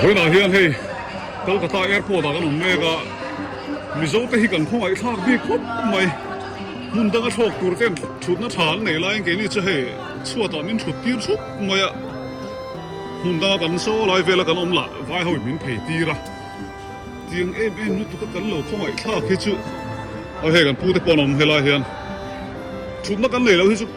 Vawiinah hian hei Kolkata airport ah kan awm mek a, Mizo te hi kan khawngaih thlak bik khawp mai. Hmun danga thlawk tur ten thutna tha an nei laiin keini chu hei chhuatah min thut tir thup mai a, hmun danga kan saw lai vela kan awm lah vai ho in min phei tir a, tiang em em lutuk a kan lo khawngaih thlak hi chu aw hei kan pute pawh an awm helai hian thutna kan nei lo hi chu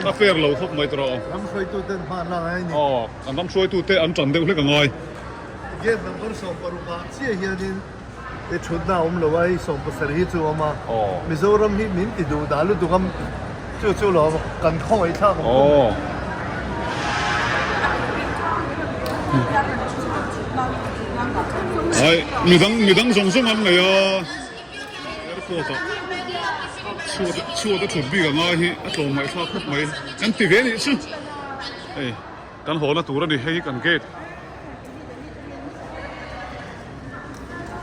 a fair lo khawp mai tawh a. Ram hruaituten hma an lak a ni. Aw kan ram hruaitute an tan deuh hlek a ngai. Gate number 16 ah chiah hianin I thutna a awm lo a, hei 17 hi chu a awm a, Mizoram hi min ti duh dah lutuk a, chu chu lo kan khawngaih thlak ang khawp mai. Ai, midang midang zawng zawng an nei a, airport ah chhuat chhuat a thut bik a ngai hi a tlawm ngaih thlak khawp mai, kan ti ve nih chu, hei kan haw na tur a ni hei kan gate.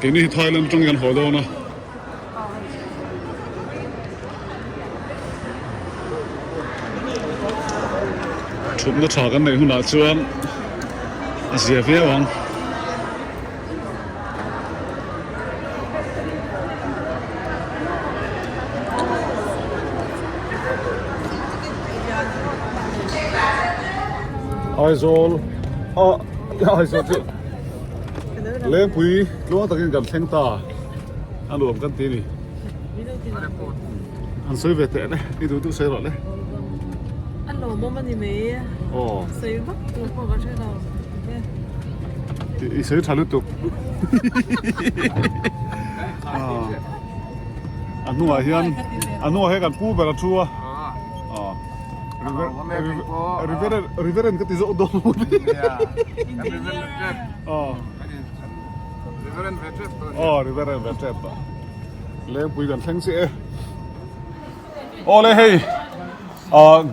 Keini hi Thailand atang kan haw dawn a. Thutna tha kan neih hunah chuan a zia viau ang. Aizawl a Aizawl chu Lengpui tluang takin kan thleng ta a nuam kan ti a ni an sawi ve teh le i duh duh sawi rawh le a lawmawm a ni mai aw sawi vak tur pawh ka hre lo i sawi tha lutuk a hnungah hian a hnungah hian kan pu ber a thu a Reverend ka ti zawk dawn lo ni. Reverend ve tep tawh. Aw Reverend ve tep tawh. Lengpui kan thleng chiah e. Aw le hei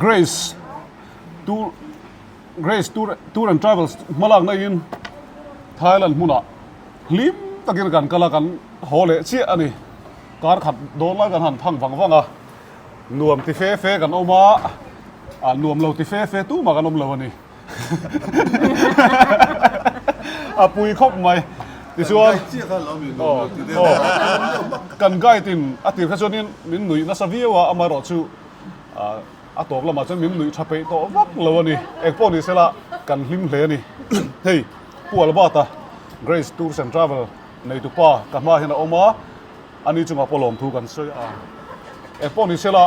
Grace Tour Grace Tour Tour and Travels hmalak na in Thailand hmunah hlim takin kan kal a kan haw leh chiah a ni. Kar khat dawn lai kan han thang vang vang a. Nuam ti fe fe kan awm a, ah nuam lo ti fe fe tumah kan awm lo a ni. A pui khawp mai. Tichuan, kan guide in a tir kha chuanin min nuih nasa viau a, amaherawhchu a tawp lamah chuan min nuih tha peih tawh vak lo a ni. Engpawh ni sela kan hlim hle a ni. Hei, Pu Albert-a, Grace Tours and Travel neitupa ka hmaah hian a awm a. Ani chungah pawh lawmthu kan sawi a. Engpawh ni sela,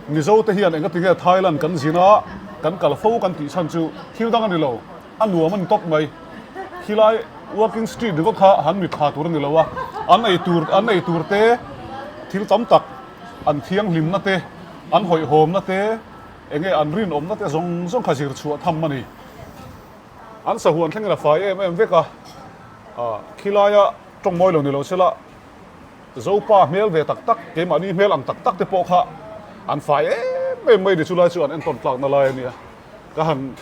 Mizo te hian engatinge Thailand kan zin a, kan kal fo kan tih chhan chu thil dang a ni lo, a nuam a ni tawp mai. Khilai walking street ringawt kha han mit thla tur a ni lo a, an ei tur an ei tur te, thil tam tak, an thianghlimna te, an hawihhawmna te, enge an rinawmna te zawng zawng kha zir chhuah tham a ni. An sahuan thlengin a fai em em vek a, khilaia tawng mawi lo ni lo sela, Zopa hmel ve tak tak, keimahni hmel ang tak tak te pawh kha an fai em em mai ni chu lai chu an entawn tlakna lai a nia. Ka han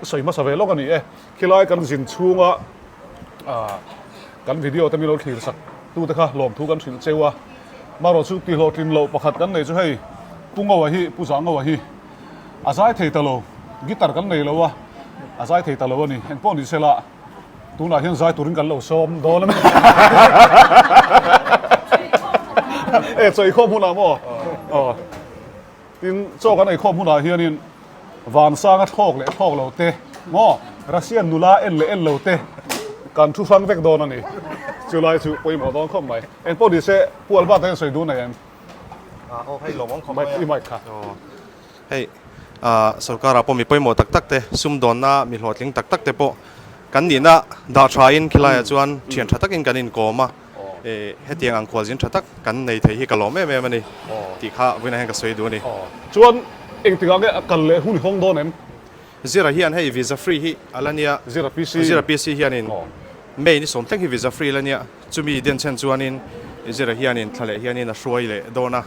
sawi hmasa ve lawk a ni e. Khilai kan zin chhunga kan video te min lo thlir sak tu te kha lawmthu kan hrilh cheu a. Marawh chu tihlawhtlin loh pakhat kan nei chu hei Pu Ngoa hi, Pu Zangoa hi a zai thei ta lo, guitar kan nei lo a, a zai thei ta lo a ni. Engpawh ni sela. Tunah hian zai turin kan lo sawm dawn a ni. E chaw eikhawm hunah maw? Aw. Tin, chaw kan eikhawm hunah hianin vansanga thlawk leh thlawk lo te maw? Russian nula en leh en lo te kan thu hrang vek dawn a ni. Chulai chu pawimawh dawn khawp mai. Engpawh nise Pu Albert-a hian sawi dun a em? Aw hei lawmawm khawp mai a. I mic kha. Hei sorkar ah pawh mi pawimawh tak tak te, sumdawnna mi hlawhtling tak tak te pawh kan nihna dah tha in khilai ah chuan thian tha takin kan inkawm a, hetiang ang khualzin tha tak kan nei thei hi ka lawm em em a ni tih kha vawiinah hian ka sawi duh a ni. Chuan engtikah nge a kal leh hun i hawng dawn em? Zira hian hei visa free hi a la nia. Zira PC. Zira PC hianin May ni sawm thleng hi visa free la nia. Chumi denchhen chuanin Zira hianin thla leh hianin a hruai leh dawn a.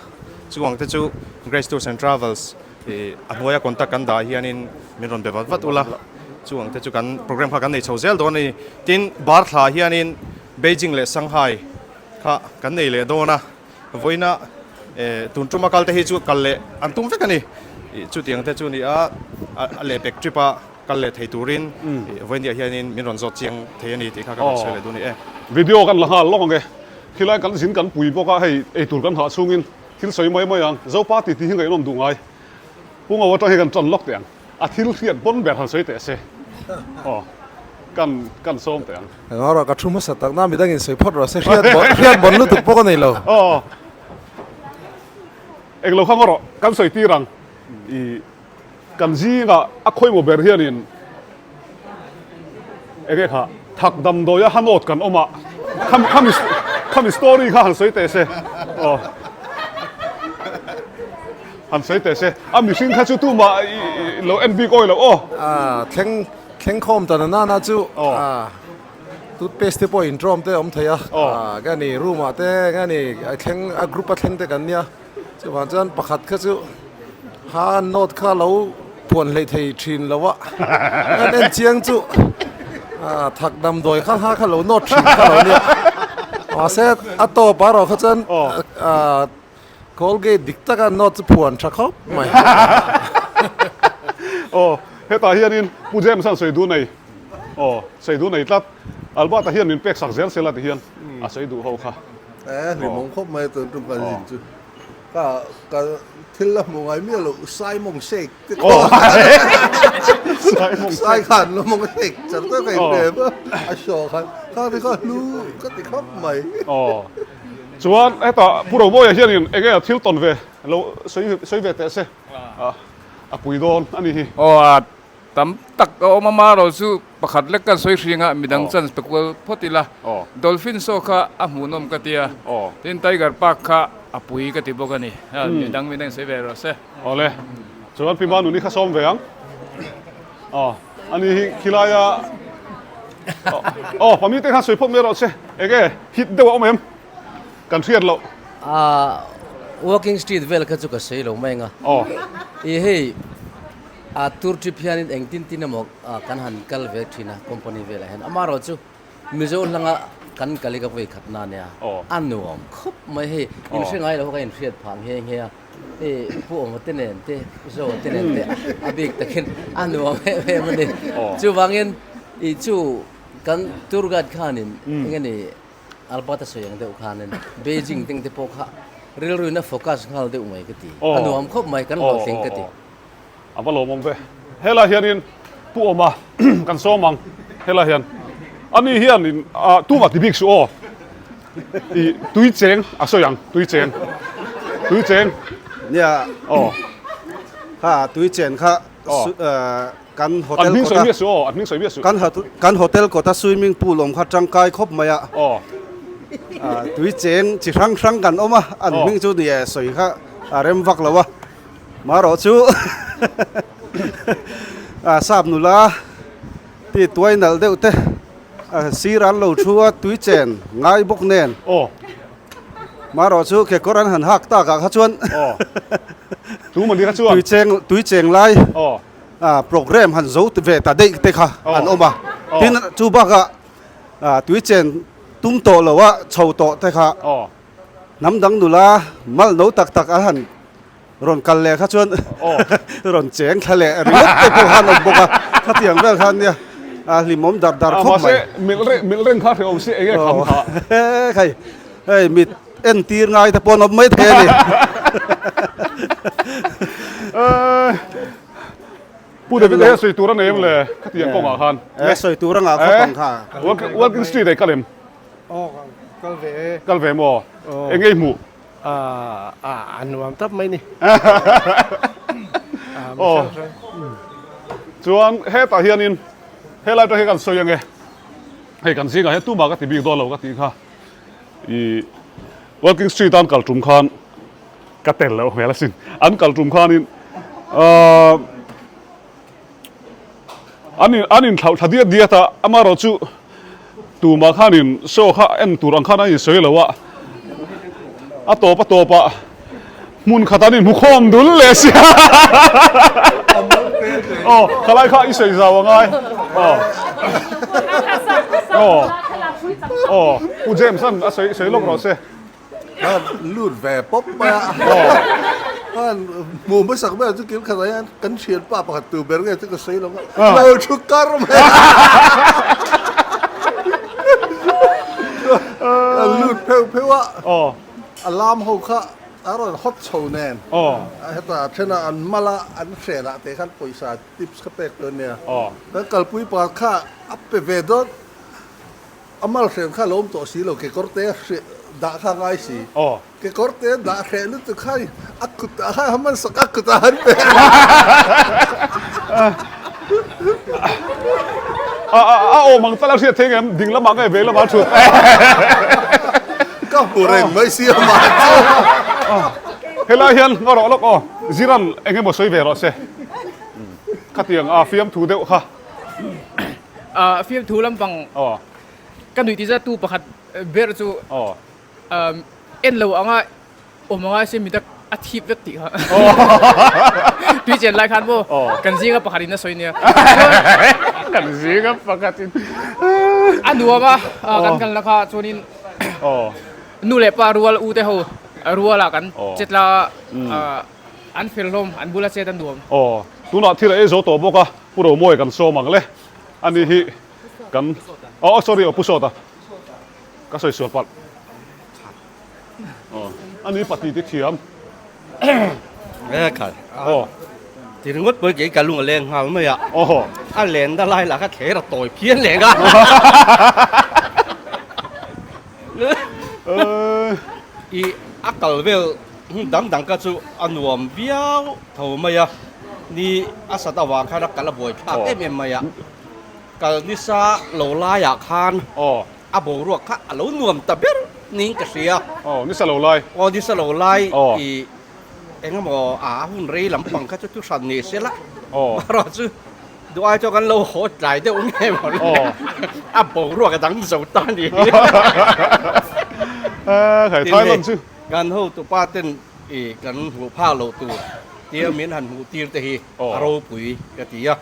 Chuang te chu Grace Tours and Travels a hnuaia contact kan dah hianin min rawn be vat vat ula. Chuang te chu kan program kha kan nei chho zel dawn a ni. Tin, bar thla hianin Beijing leh Shanghai kha kan nei leh dawn a. Vawiina tun tuma kal te hi chu kal leh an tum vek a ni. Chutiang te chu ni a, a lehpek trip a. kal leh thei turin vawiin hianin min rawn zawt chiang thei a ni tih kha ka rawn sawi leh duh a ni e. Video kan la nghal lawk ang e. Khilai kan zin kan pui bawk a, hei eitur kan hah chhungin thil sawi mai mai ang. Zopa titi hi ngaihnawm duh ngai. Pu Ngau atang hi kan tan lawk teh ang. A thil hriat pawn ber han sawi teh se. Aw, kan kan sawm teh ang. Engah rawh ka thu hmasa tak na midangin sawi phawt rawh se hriat bawn hriat bawn lutuk pawh ka nei lo. Aw, englo kha ngaw rawh kan sawi tir ang. I kan zingah a khawimaw ber hianin enge kha thak damdawi a hanawt kan awm a, khami khami khami story kha han sawi teh se. Aw. Han sawi teh se, a mihring kha chu tumah lo en bik awi loh aw. A thleng thleng khawm ta na nana chu a toothpaste te pawh intrawm te a awm thei a, ka ni room ah te ka ni a thleng a group a thleng te kan nia chuvang chuan pakhat kha chu ha note kha lo phuan hleih thei thin lo a, an en chiang chu a thak damdawi kha ha kha lo note thin kha lo nia mahse a tawp ah erawh kha chuan a. Colgate dik taka note chu phuan tha khawp mai. Aw, hetah hianin Pu James an sawi duh nei. Aw, sawi duh nei tlat. Albert-a hian min pek sak zel sela ti hian a sawi duh ho kha. E, hlimawm khawp mai tun tum kan zin chu. Ka ka thil la hmuh ngai miah loh Simon Shake te khaw. Simon Shake. Sai khan la mawng shake char tak a inhrem a, a show khan. Kha ti kha hlu ka ti khawp mai. Aw. Chuan hetah Pu Romawia hianin eng nge thil tawn ve lo sawi sawi ve teh se a pui dawn a ni hi. Aw a tam tak a awm a marawh chu pakhat lek kan sawi hring a midang chance pe kual phawt ila Dolphin show kha a hmuhnawm ka tia tin Tiger Park kha a pui ka ti bawk a ni midang min sawi ve rawh se. Awle chuan Pi Manuni kha sawm ve ang aw a ni hi khilaia aw pami te khan sawi phawt mai rawh se eng nge hit deuh a awm em? Kan hriat loh. A walking street vel kha chu ka sawi lo mai ang a. Aw. I hei a tour trip hianin engtin tin emaw kan han kal ve thin a company velah hian amaherawh chu Mizo hlanga kan kal hi ka vawi khat na nia. Aw. A nuam khawp mai hei in hre ngai lo kha ka inhriat phah nghe nghe a. Hei Pu Awma te nen te Zoa te nen te a bik takin a nuam em em a ni. Aw. Chuvangin i chu kan tour guide khanin enge ni Albert a sawi ang deuh khanin Beijing teng te pawh kha rilruin a focus nghal deuh mai ka ti. A nuam khawp mai, kan hlawhtling ka ti. A va lawmawm ve. Helai hianin Pu Awma kan sawm ang. Helai hian ani hianin tumah ti bik suh aw. I tui cheng a sawi ang, tui cheng. Tui cheng. Nia. Aw. Kha tui chen kha Kan hotel An hming sawi miah suh aw, an hming sawi miah suh. Kan kan hotel kawta swimming pool awm kha tangkai khawp mai a. Aw. Tui cheng chi hrang hrang kan awm a, an hming chu ni e sawi kha a rem vak lo a. Marawh chu sap nula ti tuai nalh deuh te sir an lo thu a tui chen ngai bawk nen. Aw. Marawh chu kekawr an han hak tak ah kha chuan. Aw. Tu mani kha chuan. Tui cheng tui cheng lai. Aw. Ah program han zo ve ta daih te kha an awm a. Tin chu bakah ah tui chen tum tawh lo a chho tawh te kha. Aw. Hnam dang nula mal no tak tak an han rawn kal leh kha chuan rawn cheng thla leh ringawt te pawh khan awm bawk a. Khatiang vel khan nia a hlimawm dar dar khawp mai. Mahse milh reng milh reng kha hrehawm si eng nge kham kha. Hei hei mit entir ngai te pawh an awm mai thei a ni. Pu David a hian sawi tur a nei em le khatiang kawngah khan. E sawi tur a ngah khawp ang kha. Walking street ei kal em? Aw kal ve e. Kal ve maw? Eng nge i hmuh? A nuam tap mai ni. Aw. Chuan hetah hianin helai atang hian kan sawi ange. Hei kan zingah hian tumah ka ti bik dawn lo ka tih kha. I Walking street an kal tum khan ka tel loh hmel asin. An kal tum khanin ahh an in an inthlauh thla diat diat a, amaherawh chu tumah khanin show kha en tur ang khan an insawi lo a, a tawp a tawp ah hmun khat an inhmu khawm dul leh sia aw khalai kha i sawi zau angai aw aw aw Pu James an a sawi sawi lawk rawh se. Lut ve pawp mai a. Aw. Khan hmuh hmasak ber chu kil khatah hian kan thianpa pakhat tur ber nge chu ka sawi lo a, lo thu kar mai a. A lut pheuh pheuh a, a lam ho kha a rawn hawt chho nen hetah then ah an mal a, an hren ah te khan pawisa tips kha pek tur a nia. Kan kalpui pakhat kha a pe ve dawn. A mal hren kha lo awm tawh si lo, kekawr te hreh dah kha a ngai si. Kekawr te dah hreh lutuk kha a kut ah khan a man sak a kut ah han pe a. A awm ang tal a hriat thei ngem ding lamah nge vei lamah a thut. Ka hmu reng mai si a mah chu. Helai hian ngaw rawh lawk aw, Ziran eng emaw sawi ve rawh se. Khatiang a fiamthu deuh kha. Fiamthu lampang ka nuih tih zat tu pakhat ber chu en lo anga awm anga se midak a thip vek tih kha tui chen lai khan maw kan zinga pakhat in a sawi nia kan zinga pakhat in a nuam a kan kal na kha chuanin nu leh pa rual u te ho rual ah kan chetla an fel hlawm an bula chet a nuam. Tunah thil a ei zo tawh bawk a. Pu Romawi kan sawm ang le. Ani hi kan oh sorry aw Pu Sawta ka sawi sual palh. Aw ani pati ti thiam. E khai. Aw. Ti ringawt pawh kei ka lung a leng nghal mai a. Aw. A len na lai lah kha thler a tawi phian leng a. I a kal vel dang dang kha chu a nuam viau tho mai a. Ni a sat avang khan a kal a buai thlak em em mai a, kal nisa lo laiah khan a boruak kha a lo nuam ta ber niin ka hria. Aw, nisa lo lai. Aw, nisa lo lai i eng emaw a hun rei lampang kha chu thu hran ni se la, erawh chu duh ai chuan kan lo haw tlai deuh nge maw le, a boruak a dang zo ta ni. Thailand chu. Kan hotupa ten I kan hmuh phak loh tur tia min han hmuh tir te hi a ropui ka ti a.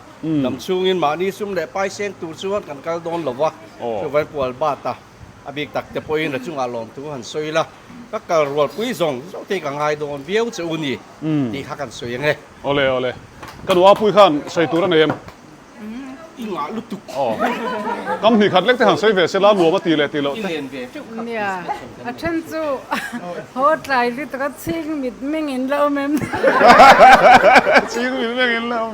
Dam chhungin mahni sum leh pai seng tur chuan kan kal dawn lo va, chuvai pual bat a, a bik tak te pawhin a chungah lawmthu han sawi la, ka kal rualpui zawng zawng te hi ka ngai dawn viau che u ni tih kha kan sawi ang e. Awle awle, ka nu Apui khan sawi tur a nei em? I ngah lutuk. Aw. Kam hnih khat lek te han sawi ve sela nuam a ti leh ti loh te. I len ve teuh kha. Nia, a then chu haw tlai lutuk a chhing mit meng in la awm em? Chhing mit meng in la awm.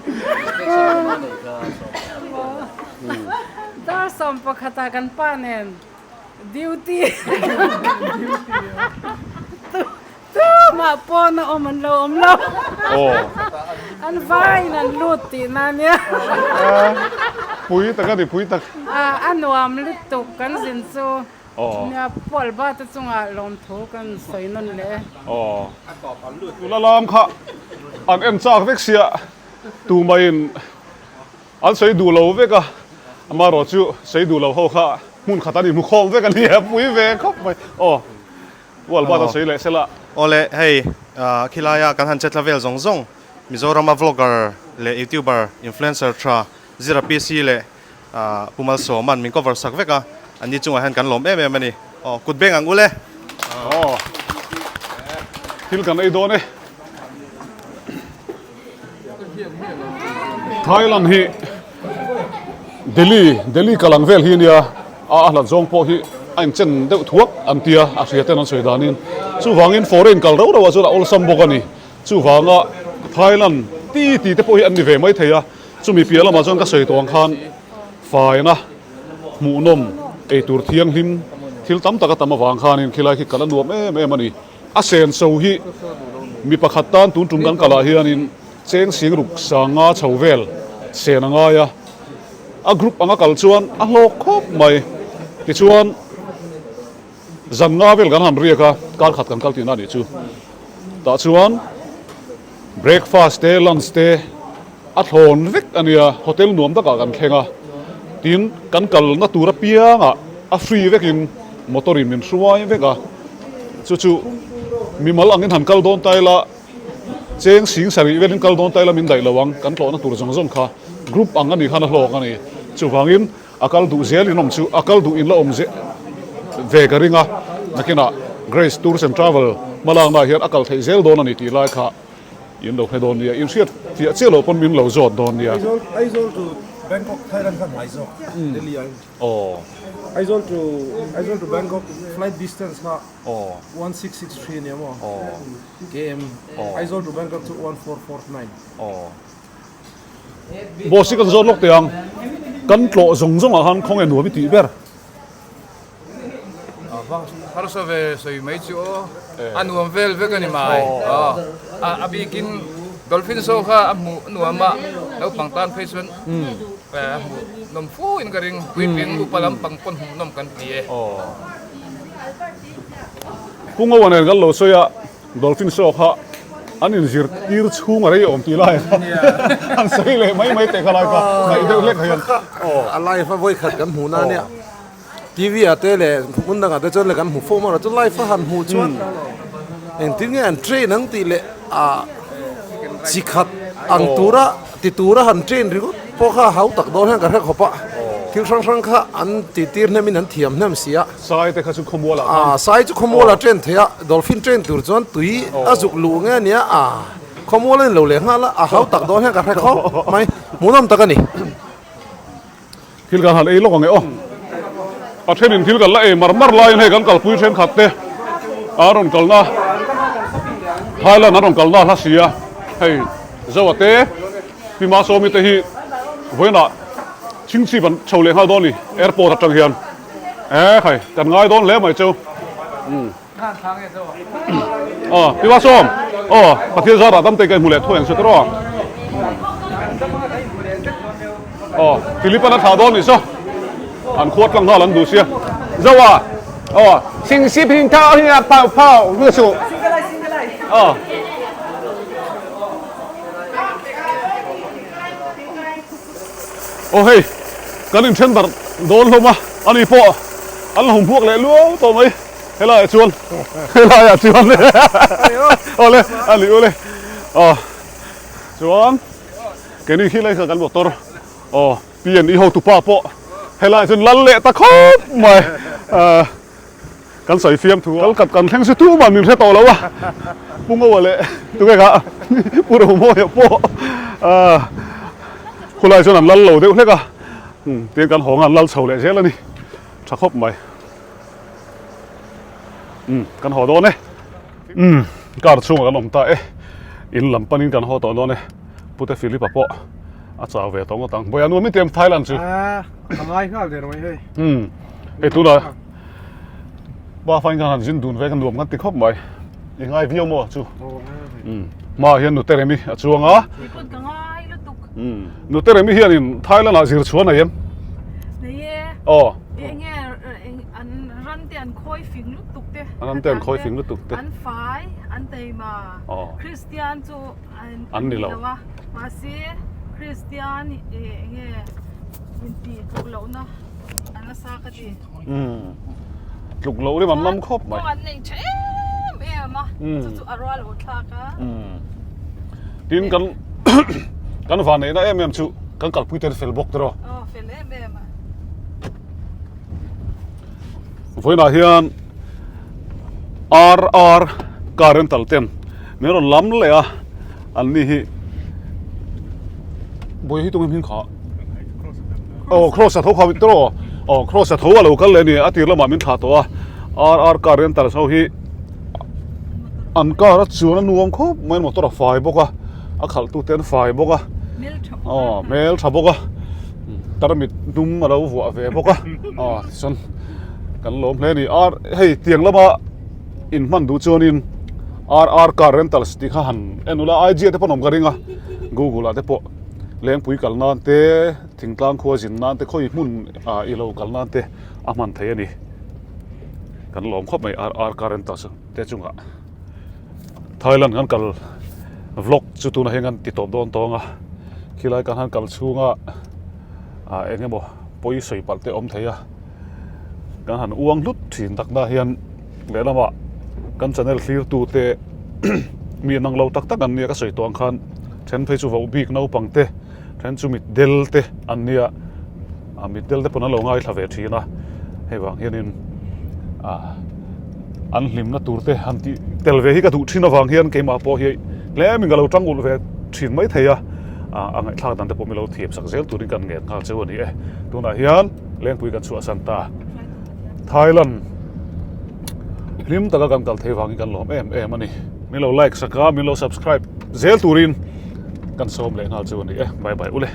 Dar 11 ah kan pa nen duty. Tumah pawn a awm an lo awm lo. An vaiin an lut tihna a nia. Pui tak a ni, pui tak. A nuam lutuk kan zin chu. Nia Paul ba te chungah lawmthu kan sawi nawn leh e. Tuna lam kha an en chak vek sia tumaiin an sawi duh lo vek a, amaherawh chu sawi duh lo ho kha hmun khat an inhmu khawm vek a nia, pui ve khawp mai. Aw. Ual bat a sawi leh sela. Awle hei khilaia kan han chetla vel zawng zawng Mizorama vlogger leh youtuber influencer tha Zira PC leh Pu Malsawman min cover sak vek a, anni chungah hian kan lawm em em a ni. Aw kut beng ang ule. Aw thil kan ei dawn e. Thailand hi Delhi Delhi kalang vel hi nia a a hlat zawng pawh hi a inchen deuh thuak an tia a hria ten an sawi danin chuvangin foreign kal rauh rauh ah chuan a awlsam bawk a ni chuvanga Thailand ti ti te pawh hi an ni ve mai thei a chumi piah lamah chuan ka sawi tawh ang khan faina hmuhnawm eitur thianghlim thil tam tak a tam avang khanin khilai khi kal a nuam em em a ni. A senso hi mi pakhat tan tun tum kan kalah hianin cheng sing ruk sanga chho vel sen a ngai a, a group anga kal chuan a hlawk khawp mai. Tichuan zan nga vel kan han riak a, kar khat kan kal tihna a nih chu. Tah chuan breakfast te lunch te a thlawn vek a nia, hotel nuam takah kan thleng a, tin kan kalna tur apiangah a free vekin motor in min hruai vek a, chu chu mimal angin han kal dawn ta ila cheng sing sarih velin kal dawn ta ila min daih lo ang, kan tlawhna tur zawng zawng kha group ang a nih khan a hlawk a ni, chuvangin a kal duh zel in awm chu a kal duh in la awm ve ka ring a, nakinah Grace Tours and Travel hmalaknaah hian a kal theih zel dawn a ni tih lai kha. In lo hre dawn nia, in hriat fiah chiah loh pawn min lo zawt dawn nia. Aizawl Aizawl to Bangkok Thailand kha hnai zawk Delhi aiin. Aw. Aizawl to Aizawl to Bangkok flight distance kha Aw. 1663 ania maw? Aw. KM. Aw. Aizawl to Bangkok chu 1449. Aw. Boss hi kan zawt lawk teh ang. Kan tlawh zawng zawng ah khan khawnge nuam i tih ber. Harsa ve sawi mai chu aw, a nuam vel vek a ni mai. A bikin dolphin show kha a hmuh nuam a, naupang tan phei chuan a hmuh nawm fu in ka ring, puitling upa lampang pawn hmuh nawm kan ti e. Pu Ngoa nen kan lo sawi a, dolphin show kha an inzirtir chhung a rei awm tih lai kha an sawi leh mai mai teh kha lai kha ngaih deuh hlek hian. A live a vawikhat kan hmuh na nia. TV ah te leh hmun dangah te chuan leh kan hmu fo maw chu live a han hmuh chuan engtin nge an train ang tih leh ah chi khat ang tura ti tura han train ringawt pawh kha hau tak dawn hian ka hre khawp a thil hrang hrang kha an ti tir hnem in an thiam hnem si a. Sai te kha chu khawmual ah khan. Ah sai chu khawmual ah train thei a dolphin train tur chuan tui a zuk luh nge ania ah khawmual a ni lo leh nghal a a hau tak dawn hian ka hre khawp mai hmuhnawm tak a ni. Thil kan han ei lawk ang e aw. A thenin thil kan la ei mar mar laiin hei kan kalpui thenkhat te a rawn kalna Thailand an rawn kalna hla si a, hei Zoa te Pi Masawmi te hi vawiinah chhingchhip an chho leh nghal dawn a ni airport atang hian. E khai kan ngai dawn hle mai cheu. Aw Pi Masawm aw Pathian zarah dam te ka inhmu leh thuai ang chu tawh a. Aw Philip-an a thlah dawn nih saw an khuat tlang nghal an duh sia. Zoa aw Sing si ping thau hi a phau phau nge suh. Aw. Aw hei kan inthen darh dawn hlawm a ani pawh an la hum huak leh luau tawh mai. Helai ah chuan helai ah chuan awle a ni ule aw chuan keini khi lai kha kan motor aw P&E hotu pa pawh helai ah chuan lal leh ta khawp mai ah kan sawi fiam thu a kal khat kan thleng chu tumah min hre tawh lo a Pu Ngoa leh tunge kha Pu Romawia pawh ah khulai chuan an lal lo deuh hlek a tin kan hawng a an lal chho leh zel a ni tha khawp mai. Umm kan haw dawn e. Umm car chhungah kan awm ta e. In lam panin kan haw tawh dawn e. Pute Philip-a pawh a chau ve tawh ngawt ang. Bawiha nuam i ti em Thailand chu? A ka ngai nghal der mai hei. Umm hei tunah pa fain khan han zin dun ve ka nuam kan ti khawp mai. I ngai viau maw chu? Umm hmaah hian nute remi a chuang a. Keipawh ka ngai lutuk. Umm nute remi hianin Thailand ah zir chhuan nei em? Nei e. Aw. Enge an ran te an khawi fing lutuk te. An ran te an khawi fing lutuk te. An fai, an taima. Kristian chu an ni lo a. Mahse Kristian enge inti tluk lohna an nasa ka ti. Umm. Tluk loh rim an lam khawp mai. Kawng an nei tha em em a. Chu chu a rual lo thlak a. Umm. Tin kan kan van neihna em em chu kan kalpui te fel bawk tiraw. Aw fel em em a. Vawiinah hian RR car rental ten min rawn lam leh a an ni hi bawi hi tunge hming kha aw cross a tho kha tiraw aw cross a tho a lo kal leh a ni a tir lamah min thlah tawh a RR car rental ho hi an car a chuan a nuam khawp mai motor a fai bawk a a khalh tu te an fai bawk a aw hmel tha bawk a tarmit dum a lo vuah ve bawk a aw tichuan kan lawm hle a ni ar hei tiang lama inhman duh chuanin RR car rentals tih kha han en ula IG ah te pawh an awm ka ring a google ah te pawh lengpui kal nan te thingtlang khua zin nan te khawi hmun ah i lo kal nan te a hman thei a ni kan lawm khawp mai RR car rentals te chungah. Thailand kan kal vlog chu tunah hian kan ti tawp dawn tawng a khilai kan han kal chhunga ah eng emaw pawi sawi palh te awm thei a kan han uang hlut thin tak na hian lehlamah kan channel thlir tu te mi an ang lo tak tak an nia ka sawi tawh ang khan then phei chu voh bik naupang te then chu mit del te an nia a mit del te pawn an lo ngaithla ve thin a hei vang hianin ah an hlimna tur te han tih tel ve hi ka duh thin avang hian keimah pawh hi. Tlemin ka lo tang ulh ve thin mai thei a, a ngaihthlak dan te pawh min lo thiam sak zel turin kan ngen nghal cheu a ni e. Tunah hian Lengpui kan chhuahsan ta. Thailand hlim taka kan kal thei vangin kan lawm em em a ni. Min lo like sak a, min lo subscribe zel turin kan sawm leh nghal cheu a ni e. Bye bye ule.